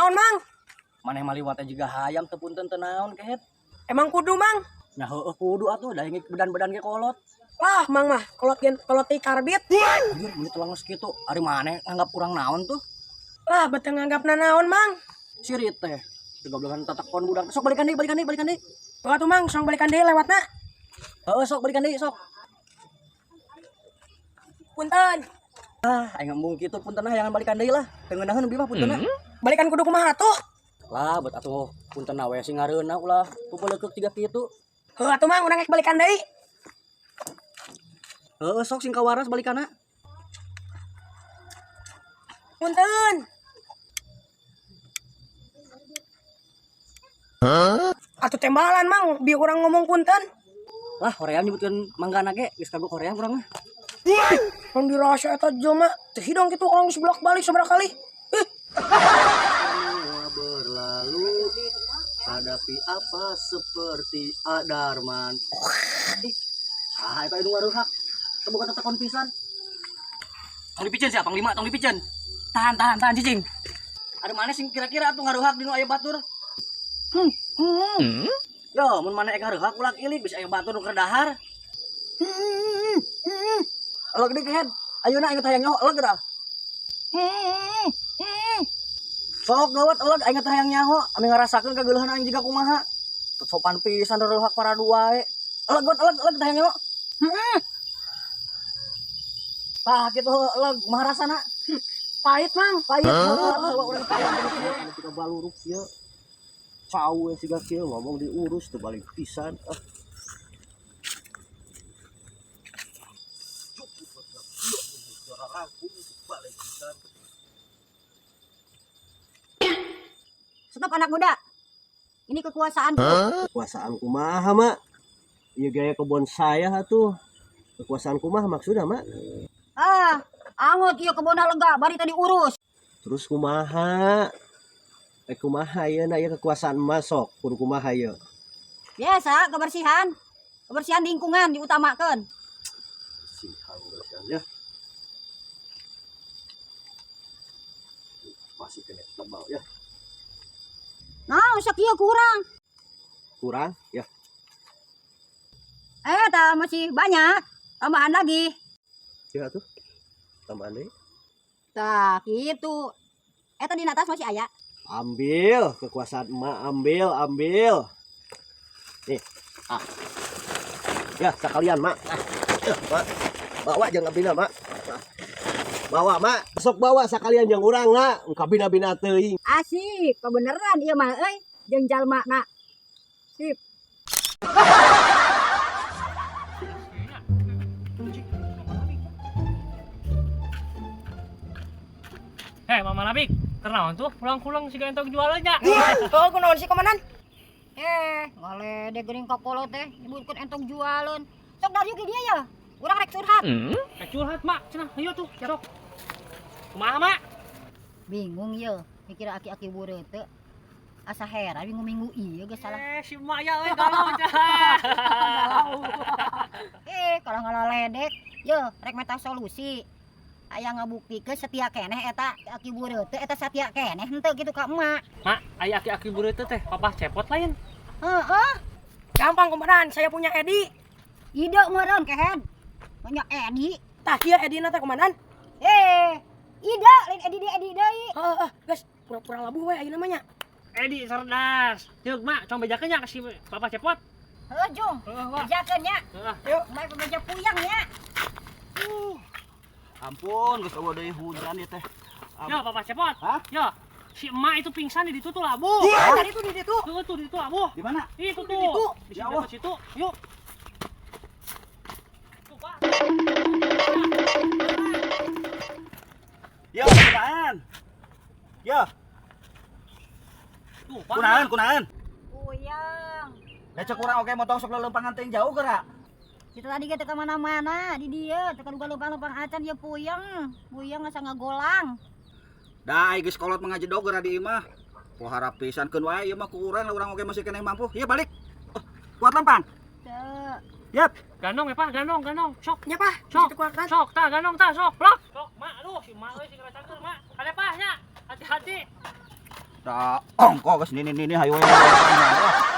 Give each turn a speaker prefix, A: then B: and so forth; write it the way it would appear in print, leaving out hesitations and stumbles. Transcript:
A: Naon, Mang?
B: Maneh maliwat teh jiga hayam teu punten teu naon kehet.
A: Emang kudu, Mang?
B: Nah heueuh kudu atuh da ingin bedan-bedan ge kolot.
A: Lah, Mang mah kolot gen kolot teh karbit.
B: Anjir meuni tulang geus kitu. Ari maneh nganggap urang naon tuh?
A: Lah, beteu nganggapna naon, Mang?
B: Sirit teh. Teu goblogan tatakon budak. Sok balikan deui, balikan deui, balikan deui.
A: Wah tuh, Mang, sok balikan deui lewatna.
B: Heeh, sok balikan deui, sok.
A: Punten.
B: Ah, aing embung kitu punten ah, jangan balikan deui lah. Teu ngeunaheun bi mah puntenna.
A: Balikan kudu kumaha tuh?
B: Lah, bet atuh puntenna we sing ngareunah ulah pupelekeuk jiga kitu.
A: Heuh atuh, Mang, urang rek balikan deui.
B: Heeh, sok sing kawaras balikanna.
A: Punten. Atuh tembalan, Mang, biar urang ngomong punten.
B: Lah, hoream nyebutkeun manggana ge geus kagok hoream urang mah.
A: Yang dirasa eta jelema teu hidung kitu orang geus bolak-balik sabaraha kali. Ih,
B: Semua berlalu, hadapi apa seperti Adarman. Ih, ah eta anu ngaruhak. Teu boga tetekon pisan. Tong dipiceun sia panglima, tong dipiceun. Tahan, tahan, tahan cicing. Ada mana sing kira-kira atuh ngaruhak dinu aya batur? Yo, mun maneh ek ngaruhak ulah ilik bisa aya batur nu keur dahar. Elok deui kehed. Ayeuna aing teh hayang nyaho elok geura. Sok gawat elok aing teh hayang nyaho, ame ngarasakeun kageuleuhan aing jiga kumaha. Teu sopan pisan reuhak paradu wae. Elok gawat elok elok teh hayang nyaho. Tah kitu elok kumaha rasana?
A: Pahit, Mang.
B: Pahit. Heuh, urang pahit siga baluruk ieu. Cau we siga kieu ngomong diurus teu balik pisan. Ah.
C: Stop anak muda. Ini kekuasaanku.
D: Kekuasaan kumaha, Mak? Ieu gaya kebon saya atuh. Kekuasaan kumaha maksudna, Mak?
C: Ah, angot ieu kebonna lega bari tadi urus.
D: Terus kumaha? Kumaha ieu na ieu kekuasaan emak sok kudu kumaha ieu?
C: Biasa kebersihan. Kebersihan lingkungan diutamakan.
D: Bersihan, bersihan ya. Masih kena tebal ya.
C: Nah, usah kieu kurang.
D: Kurang ya.
C: Tak masih banyak. Tambahan lagi.
D: Ya tuh. Tambahan deui.
C: Tah, gitu. Tadi di atas masih aya.
D: Ambil kekuasaan emak, ambil, ambil. Nih, ah. Ya, sekalian, Mak. Ah. Ya, Mak. Bawa jangan bina, Mak. Ah. Bawa, Mak. Sok bawa sekalian jeung urang, Nak. Kabina-bina teuing.
C: Asik, kebeneran ieu mah euy, jeung jalma na. Sip.
E: Mama Nabik, kenaon tuh pulang-pulang siga entog jualannya.
A: Oh, kunaon sih komandan?
C: Ngaledek geuning ka kolot teh, nyebutkeun entog jualan. Sok dari ke dia ya. Urang rek curhat.
E: Rek curhat, Mak. Cenah, ayo tuh, sok. Kumaha, Mak?
C: Bingung ye, mikir aki-aki bureut teh. Asa heran minggu-minggu ieu geus salah.
E: Si Mak ya euy galau cenah.
C: Galau. Kalau ngalaledek, ye rek meta solusi. Aya ngabuktikeun setia keneh eta aki bureut teh eta satia keneh henteu kitu ka emak.
E: Mak, aya aki-aki bureut teh papah cepot lain.
C: Heeh.
A: Gampang komandan, saya punya Edi.
C: Ide meureun kehed. Punya Edi.
A: Tah kieu Edina teh komandan.
C: Ide lain Edi deui, Edi deui.
A: Heeh, geus pura-pura labuh we ayeuna mah nya.
E: Edi cerdas. Yuk, Mak, tong bejakeun nya ka si papa cepot.
C: Heuh, Jung.
E: Heeh, Wak.
C: Bejakeun nya.
E: Heeh.
A: Yuk.
C: Bae bebeja puyang nya.
B: Ampun, geus eueuh deui hujan ieu teh.
E: Yo, papa cepot.
B: Hah?
E: Yo. Si emak itu pingsan di ditu tuh labuh.
A: Wah, tadi tuh di ditu.
E: Tuh, tuh di ditu labuh.
B: Di mana?
E: Itu
A: Di
E: tuh.
A: ditu.
E: Di
B: Ya
E: situ,
B: Allah.
E: situ. Yuk. Tuh, Pak.
B: Yo, kunaon? Yo,
E: Tuh, Pak.
B: kunaon, kunaon?
C: Puyang.
B: Da cek urang oge motong sok leuleumpangan teh jauh geura.
C: Kita tadi ge teu ka mana-mana di dieu, teu kaduga leumpang-leumpang acan ieu puyeng. Puyeng asa ngagolang.
F: Da ai geus kolot mah ngajedog geura di imah. Pohara pisan keun wae ieu mah ku urang, urang oge masih keneh mampu. Ieu balik. Oh, kuat lempang.
C: Teu.
F: Yap.
E: Ganong ya, Pak, ganong, ganong. Sok.
A: Nya, Pak.
E: Sok.
A: Situ kuat kan.
E: Sok, tah ganong tah, sok. Blok. Sok, Mak, aduh si Mak euy sing ngerasakeun, Mak. Kade Pak nya. Hati-hati.
F: Da ongko geus nini-nini hayu we.